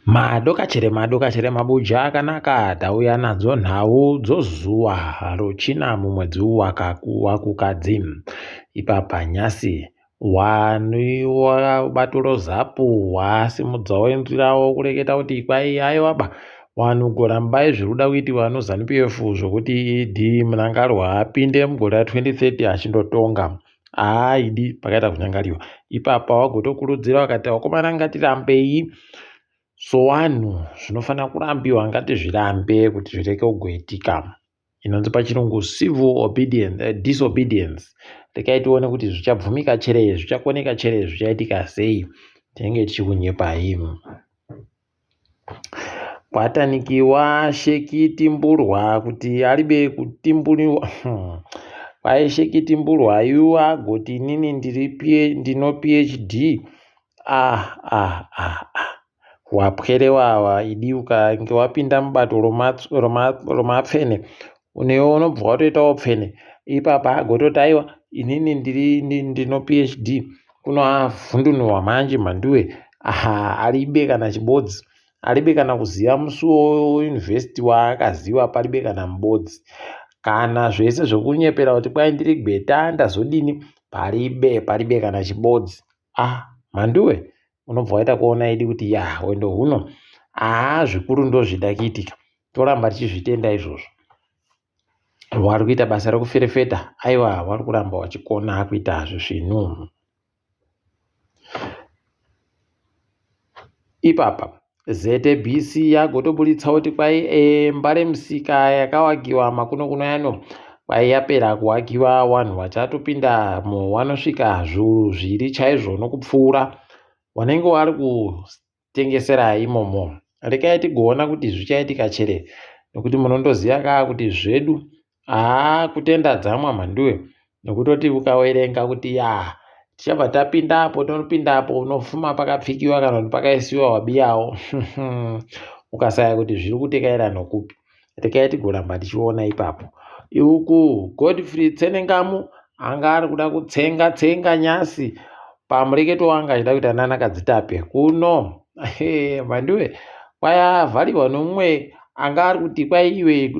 Madokachere madokachere mabuja akanaka tauya nadzo nhau dzozuva rochina mumwedzi waKukadzi. Ipapa nyasi bato roZapu wasimudzawo inzwi rawo kureketa kuti kwai aiwaba vanhu gorambai zviri kuda kuitiwa noZanu PF zvokuti ED Mnangagwa apinde mugore ra2030 achindotonga. Haa idi pakaita kunyangariwa. Ipapa wagotokurudzira vakati vakomana ngatirambei sowanhu zvinofanira kurambiwa ngatizvirambe kuti zvireke kugoitika. Inonzi pachirungu civil obedience, disobedience. Rekai tione kuti zvichabvumika chere, zvichakoneka chere, zvichaitika sei. Tinenge tichikunyepai. Kwatanikiwa Shekitimburwa kuti aribe kutimburiwa kwai Shekitimburwa yu agoti inini ndiri ndino PhD ah ah ah ah wapwere wawa idi ukange wapinda mubato romapfene unewo unobva watoitawo pfene ipapa agototi aiwa inini ndiri ndino PhD kunoavhundunurwa manje mhanduwe aha aribe kana chibodzi aribe kana kuziva musuwo weuniversity waakaziva paribe kana mubodzi kana zvese zvekunyepera kuti kwai ndiri gweta ndazodini paribe paribe kana chibodzi ah mhanduwe unobva waita kuona idi kuti ya hwendo huno haa zvikuru ndozvida kuitika toramba tichizvitenda izvozvo wari kuita basa rekuferefeta aiwa wari kuramba wachikona kuita zvisvinu ipapa ZBC yagotoburitsa kuti kwai e, Mbare Musika yakawakiwa makuno kuno yano kwai yapera kuwakiwa wanhu wachatopindamo wanosvika zviuru zviri chaizvo nokupfuura wanenge wari kutengesera imomo rekai tigoona kuti zvichaitika chere nekuti munondoziva kaa kuti zvedu Haa kutenda dzamwa mhanduwe nokutoti ukawerenga kuti yaa tichabva tapinda apo tonopinda apo unofuma pakapfikiwa kana kuti pakaisiwa wabiyawo ukasaya kuti zviri kutekaira nokupi rekai tigoramba tichiona ipapo uku Godfrey Tsenengamu anga ari kuda kutsenga tsenga nyasi pamureketo wanga achida kuita nana kadzitape kuno mhanduwe kwayavhariwa nomumwe anga ari kuti kwai iwe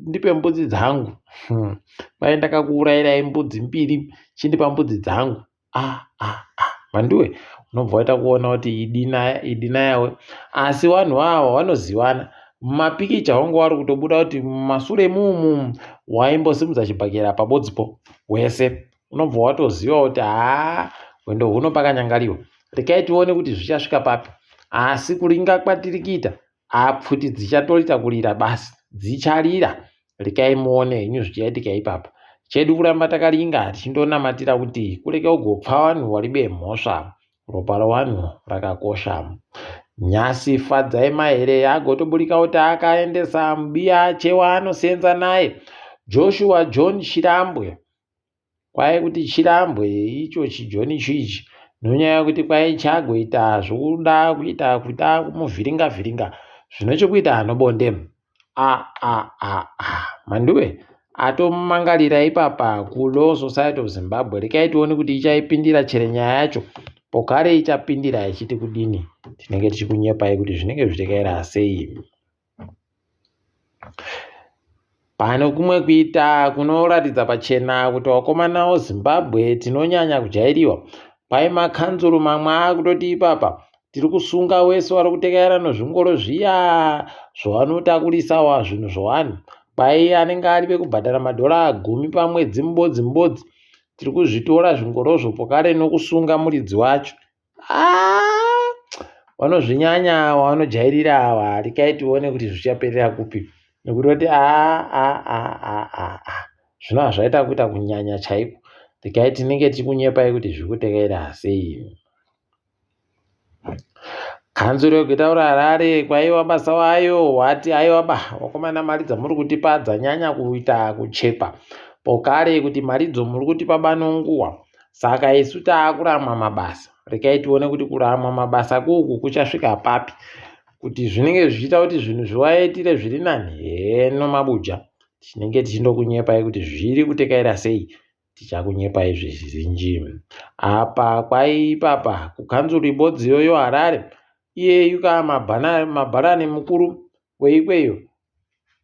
ndipe mbudzi dzangu hmm. kwai ndakakuurayirai mbudzi mbiri chindipa mbudzi dzangu ah, ah, ah. mhanduwe unobva waita kuona kuti idina idina yawe asi vanhu ava vanozivana mumapikicha wangu wari kutobuda kuti mumasure mumu waimbosimudza chibhakera pabodzipo wese unobva watoziva kuti haa hwendo huno pakanyangariwa rekai tione kuti zvichasvika papi asi kuringa kwatiri kuita Haa pfuti dzichatoita kurira basi dzicharira rekai muone henyu zvichaitika ipapa chedu kuramba takaringa tichindonamatira kuti kureke kugopfa vanhu waribe mhosva ropa rowanhu rakakosha nyasi fadzai mahere agotoburika kuti akaendesa mubiya chewaanosenza naye joshua john chirambwe Kwai kuti chirambwe icho chijoni ichi nonyaya yekuti kwai chagoita zvokuda kuita kuda kumuvhiringa vhiringa zvine chekuita nobonde a a a a Mhanduwe atomangarira ipapa kuLaw Society of Zimbabwe rekai tione kuti ichaipindira chere nyaya yacho pokare ichapindira ichiti kudini tinenge tichikunyepai kuti zvinenge zvichitekaira sei. Pane kumwe kuita kunoratidza pachena kuti vakomana veZimbabwe tinonyanya kujairiwa. Kwai makanzuru mamwe akutoti ipapa tiri kusunga wese wari kutekaira nezvingoro zviya zvavanotakurisa zvinhu zvevanhu. Kwai anenge ari pekubhadhara madhora gumi pamwedzi mubodzi mubodzi. Tiri kuzvitora zvingorozvo pokare nokusunga muridzi wacho. Ah, vanozvinyanya ava vanojairira ava rekai tione kuti zvichaperera kupi nekuti vati aa ah, ah, ah, ah, ah. zvino hazvaita kuita kunyanya chaiko rekai tinenge tichikunyepai kuti zviri kutekaira sei Kanzuru yeguta reHarare kwaiwa basa wayo wati aiwa ba vakomana mari dzamuri kutipa dzanyanya kuita kuchepa pokare kuti maridzo muri kutipa banonguwa saka isu taakuramwa mabasa rekai tione kuti kuramwa mabasa kuku kuchasvika papi kuti zvinenge zvichiita kuti zvinhu zvivaitire zviri nani heno mabuja tinenge tichindokunyepai kuti zviri kutekaira sei tichakunyepai zvizhinji apa kwai ipapa kukanzuru ibodzi iyoyo harare Iyeyu ka mabharani mukuru weikweyo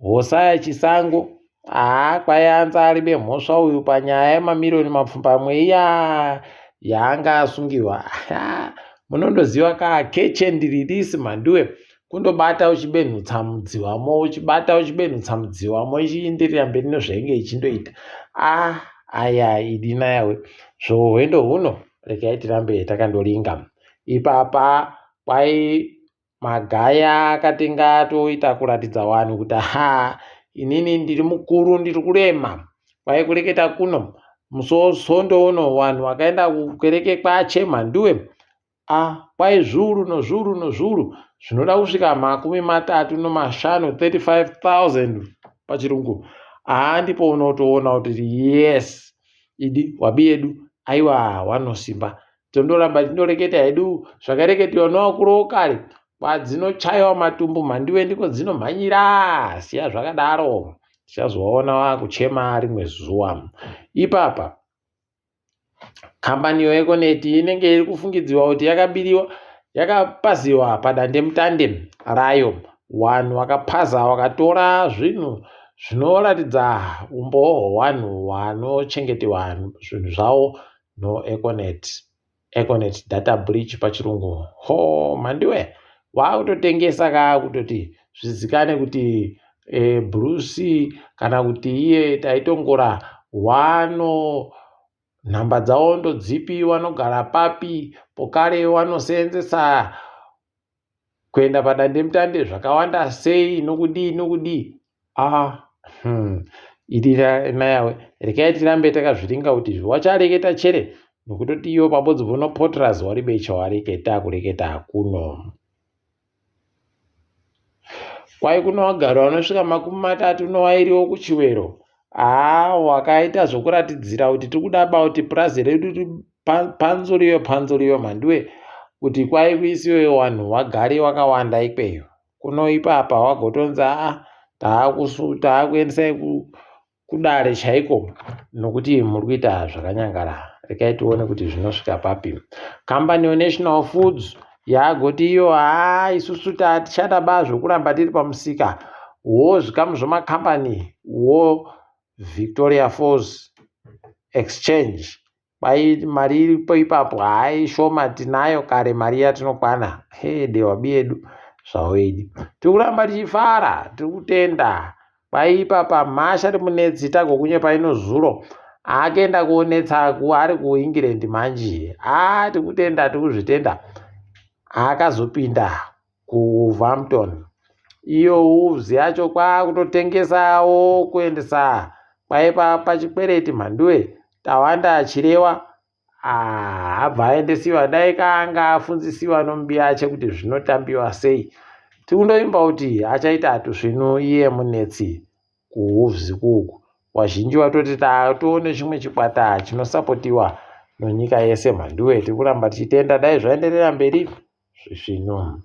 Hosaya Chisango haa kwayanza aribe mhosva uyu panyaya yemamiriyoni mapfumbamwe iya yaanga asungiwa. Munondoziva ka catch and release mhanduwe kundobata uchibenhutsa mudziwamo uchibata uchibenhutsa mudziwamo ichienderera mberi nezvainge ichindoita. Ah aya idina yawe zvohwendo huno regai tirambe takandoringa ipapa kwai Magaya akatenga atoita kuratidza vanhu kuti ha inini ndiri mukuru ndiri kurema. Kwai kureketa kuno musi weSondo uno vanhu vakaenda kukereke kwaChe Mhanduwe a kwai zviuru nozviuru nozviuru zvinoda kusvika makumi matatu nomashanu 35000 pachirungu haa ndipo unotoona kuti yes idi wabi yedu aiwa wanosimba Tondoramba tindoreketa hedu zvakareketiwa nevakuru vokare kwadzinochaiwa matumbu mhanduwe ndiko dzinomhanyira siya zvakadaro tichazovaona vakuchema rimwe zuva ipapa kambani yeeconet inenge iri kufungidzirwa kuti yakabiriwa yakapaziwa padandemutande rayo vanhu vakapaza vakatora zvinhu zvinoratidza umbowo hwevanhu vanochengetewa zvinhu zvavo no econet econet data breach pachirungu ho mhandiwe waakutotengesa ka kutoti zvizikane kuti e, bruce kana kuti iye taitongora wano nhamba dzawo ndodzipi wanogara papi pokare wanoseenzesa kuenda padandemutande zvakawanda sei nokudii nokudii ah hmm. Idi nayawe rekai tirambe takazviringa kuti izvi wachareketa chere nokutoti iyo pabodzi pono potras waribe chawareketa kureketa kuno kwai kuno wagari vanosvika makumi matatu nowairiwo kuchiwero haa wakaita zvokuratidzira kuti tiri kuda ba kuti purazi redu panzuriwe panzuriwe mhanduwe kuti kwai kuisiwe wanhu wagare wakawanda ikweyo kuno ipapa wagotonzi aa taakuendesai kudare chaiko nokuti muri kuita zvakanyangara rekai tione kuti zvinosvika papi kambani yenational foods yagoti iyo haa isusu tatichada ba zvokuramba tiri pamusika wo zvikamu zvemakambani wo victoria falls exchange Kwai mari iripo ipapo haa ishoma tinayo kare mari yatinokwana hee dewa biyedu zvavo idi tiri kuramba tichifara tiri kutenda kwai ipapa mhasha rimunetsi tagokunyepa ino zuro akenda kuonetsa ari kuengland manje haa tiri kutenda tiri kuzvitenda akazopinda kuWolverhampton. Iyo Wolves yacho kwakutotengesawo kuendesa kwaipa pachikwereti Mhanduwe Tawanda Chirewa ah, abva aendesiwa dai kaanga afunzisiwa nomubiyache kuti zvinotambiwa sei tikundoimba kuti achaita tusvinu iye munetsi kuWolves kuuku wazhinji watoti tatoone chimwe chikwata chinosapotiwa nonyika yese Mhanduwe tiri kuramba tichitenda dai zvaenderera mberi zvisvinu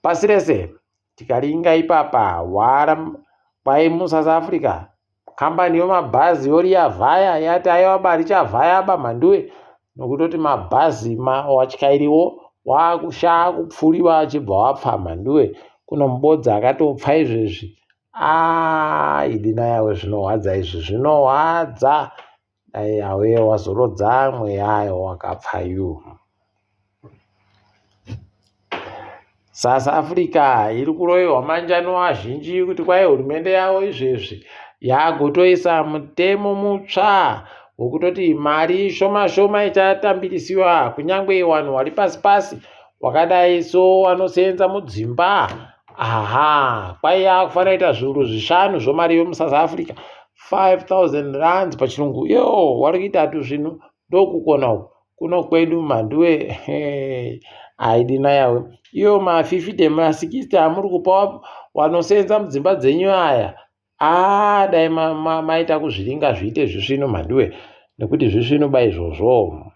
pasi rese tikaringa ipapa wara kwai musouth africa kambani yomabhazi yoriya vhaya yati aiwa ba richavhaya ba mhanduwe nokutoti mabhazi watyairiwo wakushaa kupfuriwa achibva wapfa mhanduwe kuno mubodza akatopfa izvezvi a idina yawe zvinohwadza izvi zvinohwadza dai yawe wazorodza mweya wakapfa yu South Africa iri kuroyiwa manjani vazhinji kuti kwai hurumende yavo izvezvi yagotoisa mutemo mutsva wekutoti mari shoma shoma ichatambirisiwa kunyange vanhu vari pasi pasi wakadai so vanosenza mudzimba aha kwai yakufanira kuita zviuru zvishanu zvomari yomusouth africa 5000 rands pachirungu yo wari kuita tuzvinhu ndokukona uku kuno kwedu mhanduwe haidi nayawe iyo ma50 ma60 amuri kupa wanosenza mudzimba dzenyu aya aa dai maita kuzviringa zviite zvisvinu mhanduwe nekuti zvisvinu ba izvozvo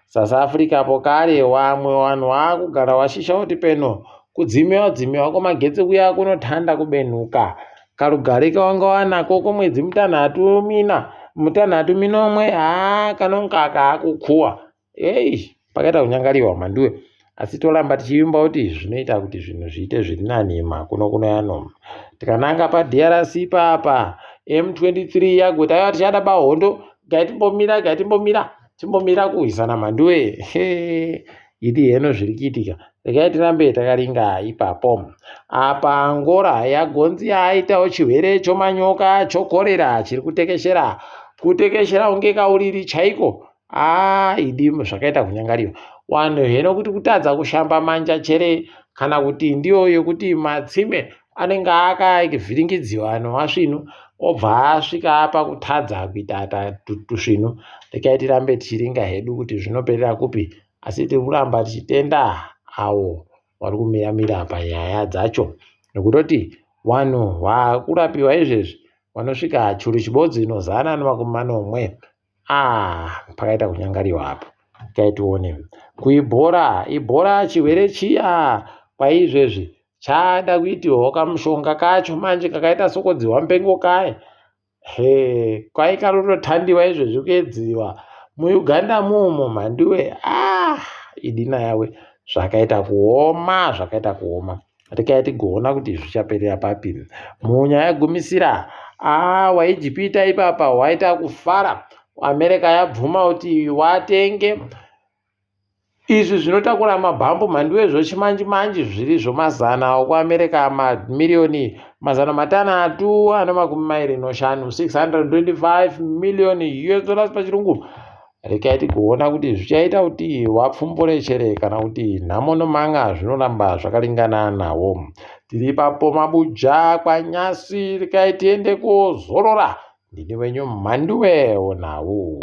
South Africa po kare wamwe wanhu waakugara washisha kuti peno kudzimiwa dzimiwa kwemagetsi kuya kunotanda kubenhuka Karugare kawanga wanako kwemwedzi mitanhatu mina mitanhatu minomwe haa kanonga kaakukuwa ei pakaita kunyangariwa mhanduwe Asi toramba tichivimba kuti zvinoita kuti zvinhu zviite zviri nani makuno kuno yano. Tikananga paDRC ipapa, M23 yagoti aiwa tichada bahondo, gaitimbomira, gaitimbomira, timbomira kurwisana mhanduwe. He, idi heno zviri kuitika. Regai tirambe takaringa ipapo. Apa Angola yagonzi yaitawo chirwere chomanyoka chokorera chiri kutekeshera. Kutekeshera kunge kauriri chaiko. Haa idi zvakaita kunyangariwa. Wanhu heno kuti kutadza kushamba manja chere kana kuti ndiyo yekuti matsime anenge akavhiringidziwa anovasvinu obva asvika apa kutadza kuita tusvinu. Regai tirambe tichiringa hedu kuti zvinoperera kupi asi tiri kuramba tichitenda avo vari kumira mira panyaya dzacho nekutoti vanhu vakurapiwa izvezvi vanosvika churu chibodzi nozana nemakumi manomwe. Ah, pakaita kunyangariwa apo. Regai tione. Kuibhora, ibhora chirwere chiya kwaizvezvi chada kuitirwawo kamushonga kacho manje kakaita sokodzihwa mupengo kaye. He, kwai kanototandiwa izvezvi kuedziwa muUganda mumo mhanduwe. Ah, idina yawe zvakaita kuoma, zvakaita kuoma. Regai tigoona kuti zvichaperera papi. Munyaya yagumisira, ah, waIjipita ipapa waita kufara. America yabvuma kuti watenge izvi zvinotakura mabhambu mhanduwe zvochimanji manji zviri zvomazana okuAmerica mamiriyoni 625 625 million US dollars pachirungu. Regai tigoona kuti zvichaita kuti vapfumbure chere kana kuti nhamo nomanga zvinoramba zvakaringana nawo. Tiri ipapo mabuja kwaNyasi, regai tiende kozorora. Ndini wenyu Mhanduwe Nhau.